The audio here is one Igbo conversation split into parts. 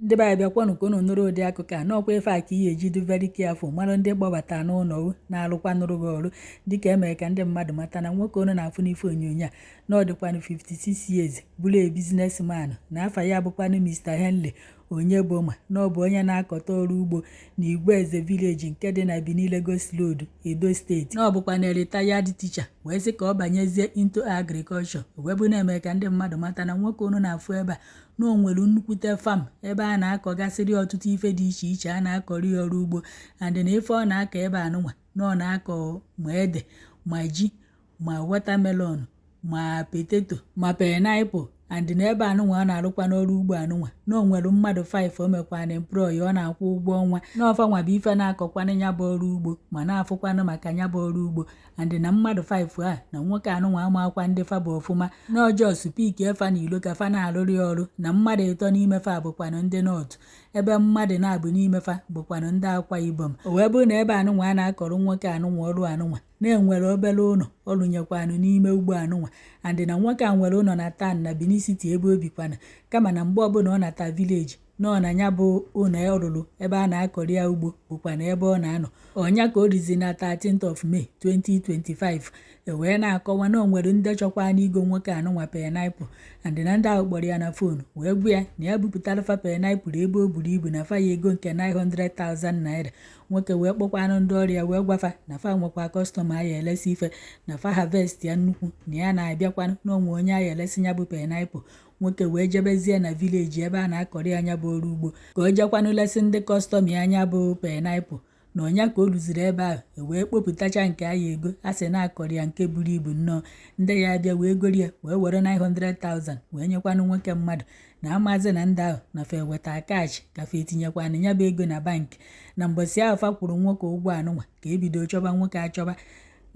Ndị be anyị, bịakwanụ ka unu nụrụ ụdị akụkọ a n'ọkwa ife a ka ihe eji dị very careful, mara ndị gbabata n'ụlọ na-arụkwanụrụ gị ọrụ. Dịka emere ka ndị mmadụ mata na nwoke unu na-afụ n'ife onyonyo a na ọ dịkwanụ 56 years, bụrụ a businessman, na afa ya bụkwanụ Mr. Henry Onyeboma, na ọ bụ onye na-akọta ọrụ ugbo na Igweze village nke dị na Benin Lagos Road, Edo Steeti, na ọ bụkwa na retired teacher wee sị ka ọ banyezie into agriculture. Wee bụ na-eme ka ndị mmadụ mata na nwoke unu na-afụ ebe a na o nwere nnukwute farm ebe a na-akọgasịrị ọtụtụ ife dị iche iche a na-akọrị ọrụ ugbo, and na ife ọ na-akọ ebe anụnwa na ọ na-akọ ma ede, ma ji, ma watermelon, ma potato, ma pineapple, and na ebe anụnwa ọ na-arụkwa n'ọrụ ugbo anụnwa na o nwere mmadụ 5 o mekwana employ ọ na-akwụ ụgwọ ọnwa, na ọfanwa bụ ife na-akọkwanụ ya bụ ọrụ ugbo ma na-afụkwanụ maka ya bụ ọrụ ugbo, and na mmadụ 5 a na nwoke anụnwa amakwa ndị fa bụ ọfụma, na ọjọọ pick efa na ilo ka fa na-arụrị ọrụ, na mmadụ 3 n'ime fa bụkwanụ ndị North, ebe mmadụ na-abụ n'ime fa bụkwanụ ndị Akwa Ibom. O wee bụrụ na ebe anụnwa a na-akọrọ nwoke anụnwa ọrụ anụnwa na-enwere obere ụlọ ọ rụnyekwanụ n'ime ugbo anụnwa, and na nwoke a nwere ụlọ na town na Benin City ebe o bikwana, kama na mgbe ọbụla ọ nata village nọ na ya bụ ụlọ ọ rụrụ ebe a na-akọrị ya ugbo bụkwa na ebe ọ na-anọ. Ọnya ka o rizi na 13th of May 2025, e wee na-akọwa na o nwere ndị chọkwa n'igo nwoke anụnwa pineapple, and na ndị ahụ kpọrọ ya na phone wee gwa ya na ya bupụtara fa pineapple ebe o buru ibu, na fa ya ego nke 900,000 naira. Nwoke wee kpọkwanụ ndị ọrụ ya wee gwafa na fa nwekwa customer ya elesi ife na fa harvest ya nnukwu, na ya na-abịakwanụ na onwe onye aya elesi ya bụ pineapple. Nwoke wee jebezie na village ebe a na-akọrị anya bụ ọrụ ugbo ka o jekwanụ lesi ndị customer anya bụ pineapple. Na ọnya ka o ruziri ebe ahụ, e wee kpopụtacha nke aya ego a sị na-akọrị ya nke buru ibu nnọọ. Ndị ya abịa wee gori ya, wee were 900,000 wee nyekwanụ nwoke mmadụ, na amazi na ndị ahụ na fa eweta cash ka fa etinyekwanụ ya bụ ego na bankị. Na mbọsị ahụ fa kwụrụ nwoke ụgwọ anụnwa ka ebido chọba nwoke achọba.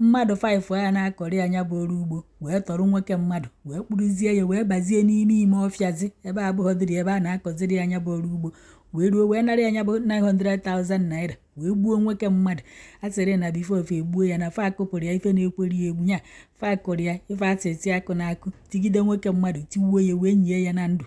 Mmadụ 5 a na-akọrị anya bụ ọrụ ugbo wee tọrọ nwoke mmadụ, wee kpụrụzie ya, wee bazie n'ime ime ọfịazi ebe abụghọdịrị ebe a na-akọziri anya bụ ọrụ ugbo, wee ruo wee nara ya bụ 900,000 naira, wee gbuo nwoke mmadụ. A sịrị na before fa egbuo ya, na fa akụpụrụ ya ife na-ekweri ya egwu nya, fa kụrụ ya ife asịsị akụ na akụ, tigide nwoke mmadụ, tiwuo ya, wee nyie ya na ndụ,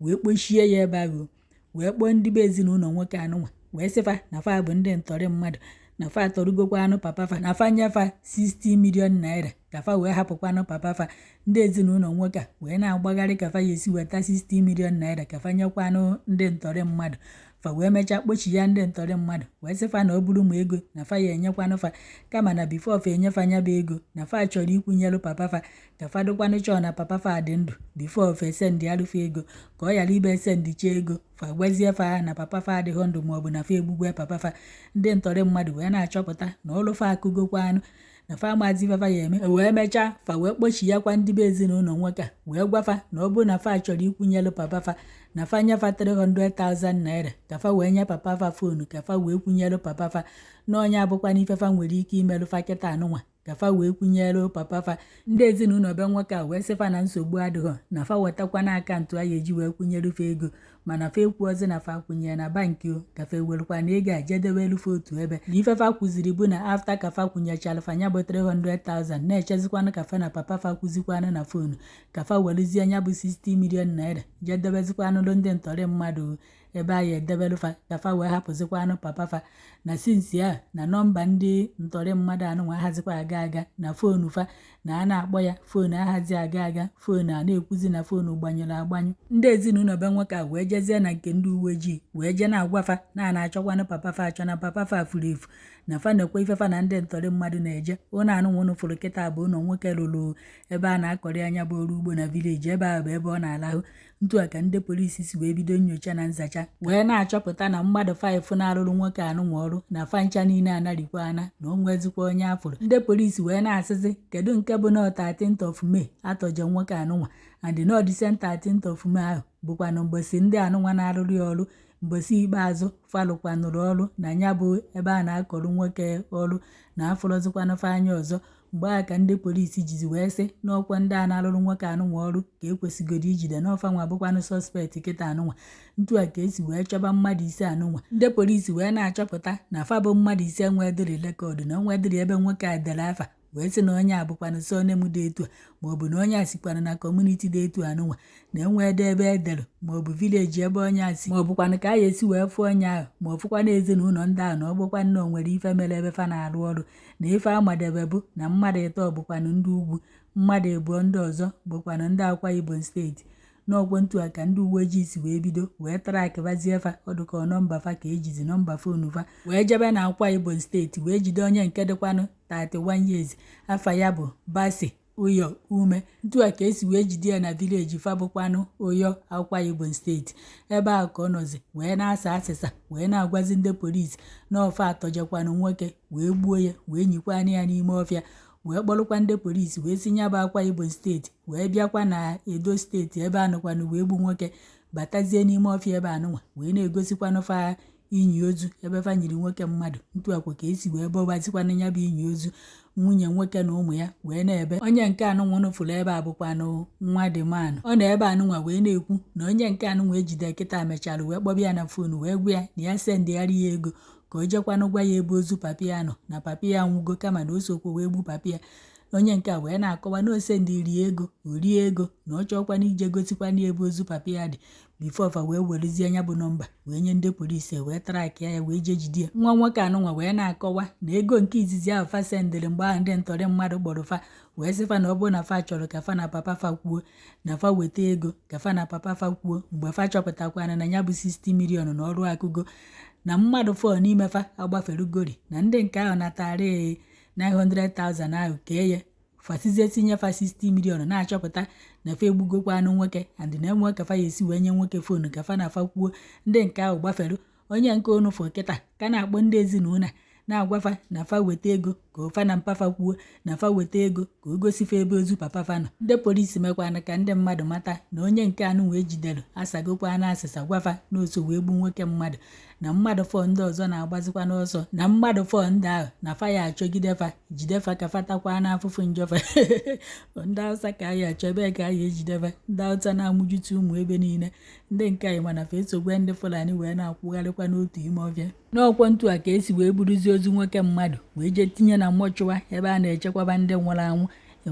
wee kpochie ya ebe ahụ, wee kpọọ ndị be ezinụlọ nwoke anụnwa, wee sị fa na fa bụ ndị ntọrị mmadụ, na fa atọrụgokwa anụ papa fa, na fa nyefa 60 million naira ka fa wee hapụkwanụ papa fa. Ndị ezinụlọ nwoke a wee na-agbagharị ka fa ya esi weta 60 million naira ka fa nyekwanụ ndị ntọrị mmadụ. Fa wee mechaa kpochi ya ndị ntọrị mmadụ, wee sị fa na ọ bụrụ ma ego na fa ya enyekwanụ fa, kama na before fa enyefa nya bụ ego, na fa chọrọ ikwunyelu papa fa ka fa dụkwanụ chọọ na papa fa dị ndụ before fa esendị alụfa ego, ka ọ ghara ibe esendịcha ego, fa gwazie fa na papa fa adịghị ndụ maọbụ na fa egbugwe papa fa. Ndị ntọrị mmadụ wee na-achọpụta na ọlụ fa akụgokwa anụ, na fa amazi ife fa ya eme. Wee mechaa fa wee kpochiyakwa ndị be ezinụlọ nwoke a, wee gwa fa na ọ bụrụ na fa chọrọ ikwunyelu papa fa, na fa nyefa 300,000 naira ka fa wee nye papa fa phone ka fa wee kwunyelu papa fa, na onye abụkwana ife fa nwere ike imelụ fa kịta anụnwa ka fa wee kwunyelu papa fa. Ndị ezinụlọ be nwoke a wee sị fa na nsogbu adịghọ, na fa wetakwana akaụntụ a ya eji wee kwunyelu fa ego, mana fa ekwuozi na fa kwụnyere na bankị o, ka fa ewerukwa na ego a jedebelu fa otu ebe. Na ife fa kwuziri bụ na after ka fa kwunyechara fa nya bụ 300,000, na-echezikwanụ ka fa na papa fa kwuzikwanụ na phone ka fa weluzie nya bụ 60 million naira jedebezikwanụlụ ndị ntọrị mmadụ ebe a ya edebelu fa ka fa wee hapụzikwanụ papa fa. Na since a na nọmba ndị ntọrị mmadụ anụnwa ahazikwa aga aga na phone fa, na a na-akpọ ya phone ahazi aga aga, phone a na-ekwuzi na phone gbanyụrụ agbanyụ. Ndị ezinụlọ be nwoke a wee jezie na nke ndị uwe ojii wee jee na-agwa fa na a na-achọkwanụ papa fa achọ, na papa fa furu efu, na fa na-ekwe ife fa na ndị ntọrị mmadụ na-eje. Ụlọ anụnwa ụnụ fụrụ kịta bụ ụlọ nwoke rụrụ ebe a na-akọrị anya bụ ọrụ ugbo na village ebe ahụ bụ ebe ọ na-alahụ. Ntu a ka ndị polisi si wee bido nyocha na nzacha, wee na-achọpụta na mmadụ 5 na-arụrụ nwoke anụnwa ọrụ na fa ncha niile anarikwa ana, na o nwezikwa onye afụrụ. Ndị polisi wee na-asịzi kedu nke bụ na 13th of May atọje nwoke anụnwa, and na the same 13th of May ahụ bụkwanụ mgbọsị ndị anụnwa na-arụrụ ya ọrụ mgbọsị ikpeazụ falụkwanụrụ ọrụ na ya bụ ebe a na-akọrọ nwoke ọrụ, na afụrọzikwanụ fa anya ọzọ. Mgbe ahụ ka ndị polisi jizi wee sị n'ọkwa ndị a na-arụrụ nwoke anụnwa ọrụ ka ekwesịgoro ijide, n'ọfa nwa bụkwanụ suspect kịta anụnwa. Ntu a ka esi wee chọba mmadụ 5 anụnwa. Ndị polisi wee na-achọpụta na fa bụ mmadụ 5 nwedịrị record, na onwedịrị ebe nwoke a dere afa. Wee sị na onye a bụkwanụ surname dị etu a, maọbụ na onye a sikwanụ na community dị etu anụnwa, na enwede ebe edere maọbụ village ebe onye a si, maọbụkwanụ ka a ga-esi wee fụọ onye ahụ, ma ọ fụkwana ezinụlọ ndị ahụ, na ọ bụkwa na o nwere ife mere ebe fa na-arụ ọrụ. Na ife amadebe bụ na mmadụ 3 bụkwanụ ndị ugwu, mmadụ 2 ndị ọzọ bụkwanụ ndị Akwa Ibom steeti. N'ọkwọ ntu a ka ndị uwe ojii si wee bido wee trackbazie fa. Ọdụka nọmba fa ka ejizi nọmba phone fa wee jebe na Akwa Ibom steeti, wee jide onye nke dịkwanụ 31 years, afa ya bụ Basi Ụyọ Ume. Ntu a ka esi wee jide ya na village fa bụkwanụ Ụyọ, Akwa Ibom steeti. Ebe ahụ ka ọ nọzi wee na-asa asịsa, wee na-agwazi ndị polisi na ọfa atọjekwanụ nwoke wee gbuo ya, wee nyikwanụ ya n'ime ọfịa, wee kpọrọkwa ndị polisi wee si nyaba Akwa Ibom steeti wee bịakwa na Edo steeti ebe anụkwanụ wee gbu nwoke, batazie n'ime ọfịa ebe anụnwa wee na-egosikwanụ fa inyi ozu ebe fa nyiri nwoke mmadụ. Ntu akwa ka esi wee bọbazikwanụ ya bụ inyi ozu, nwunye nwoke na ụmụ ya wee na-ebe. Onye nke anụnwa unu fụrụ ebe a bụkwanụ nwa dị manụ. Ọ nọ ebe anụnwa wee na-ekwu na onye nke anụnwa ejide kịta mechara wee kpọba ya na phone, wee gwa ya na ya sendịgharị ya ego ka o jekwanụ gwa ya ebe ozu papa ya nọ, na papa ya anwụgo, kama na o sokwa wee gbu papa ya. Onye nke a wee na-akọwa na o sendịrị ya ego, o rie ego, na ọ chọọkwana ije gosikwana ebe ozu papa ya dị before fa wee werezie ya bụ nọmba wee nye ndị polisi, wee trackịa ya wee jee jide ya. Nwa nwoke anụnwa wee na-akọwa na ego nke izizi ahụ fa sendịrị mgbe ahụ ndị ntọrị mmadụ kpọrọ fa wee sị fa na ọ bụrụ na fa chọrọ ka fa na papa fa kwuo, na fa weta ego ka fa na papa fa kwuo. Mgbe fa chọpụtakwana na ya bụ 60 million na ọrụ akụgo na mmadụ 4 n'ime fa agbaferugori, na ndị nke ahụ natara 900,000 ahụ kee ya, fasizie tinye fa 60 million, na-achọpụta na fa egbugokwa anụ nwoke and na enwe ka fa ya esi wee nye nwoke phone ka fa na fa kwuo. Ndị nke ahụ gbaferu. Onye nke unu fụ kịta ka na-akpọ ndị ezinụlọ a na-agwafa na fa weta ego ka fa na mpafa kwuo, na fa weta ego ka o gosifa ebe ozu papa fa nọ. Ndị polisi mekwana ka ndị mmadụ mata na onye nke anụ wee jidere asagokwa na asịsa gwafa na oso wee gbu nwoke mmadụ, na mmadụ 4 ndị ọzọ na-agbazikwa n'ọsọ, na mmadụ 4 ndị ahụ na fa ya achọgide fa, jide fa ka fa takwa n'afụfụ njọfa. Ndị Hausa ka anyị achọ ebe ka anyị ejidebe ndị Hausa na-amụjute ụmụ ebe niile. Ndị nke anyị mana fa esogwe ndị Fulani wee na-akwụgharịkwa n'otu ime ọfịa. N'ọkwọ ntu a ka esi wee buruzie ozu nwoke mmadụ wee jee tinye na mortuary ebe a na-echekwaba ndị nwụrụ anwụ.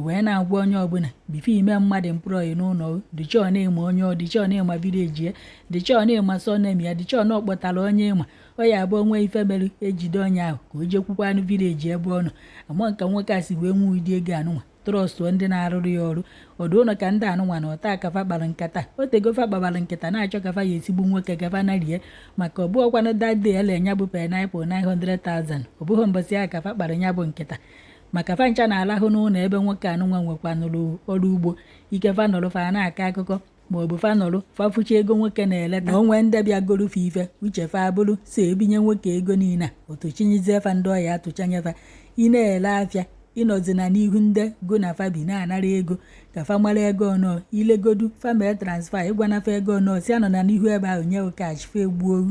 Wee na-agwa onye ọbụla, before ime mmadụ employ n'ụlọ, dịchọ na-eme onye ọ dịchọ na-ema village ya, dịchọ na-ema surname ya, dịchọ na ọ kpọtara onye ịma ọ ya abụ onwe ife mere ejide onye ahụ ka o jekwukwanụ village ebe ọ nọ. Ama nka nwoke a si wee nwee ụdị ego anụnwa trustụọ ndị na-arụrụ ya ọrụ ọdụ ụlọ ka ndị anụnwa na ọta akafa kpara nkata otego fa kpabara nkata na-achọ kafa ya esigbu nwoke kafa narie, maka ọ bụghịkwanụ that day ele nya bụ pineapple 900,000. Ọ bụghị mbọsị ahụ kafa kpara ya bụ nkịta, maka fa ncha na-alahụ n'ụlọ ebe nwoke anụnwa nwekwanụrụ ọrụ ugbo. Ike fa nọrọ fa na-akọ akụkọ, maọbụ fa nọrọ fa fụcha ego nwoke na-eleta, na onwe ndị bịagoro fa ife uche fa abụrụ so ebinye nwoke ego niile a otochinyezie fa ndị ọya atụchanye fa. Ị na-ele afịa, ịnọzi na n'ihu ndị go na fa bi na-anara ego ka fa mara ego ọnọ ilegodu fa mee transfer, ịgwanafa ego ọnọ si anọ na n'ihu ebe ahụ nye cash, fa egbuo.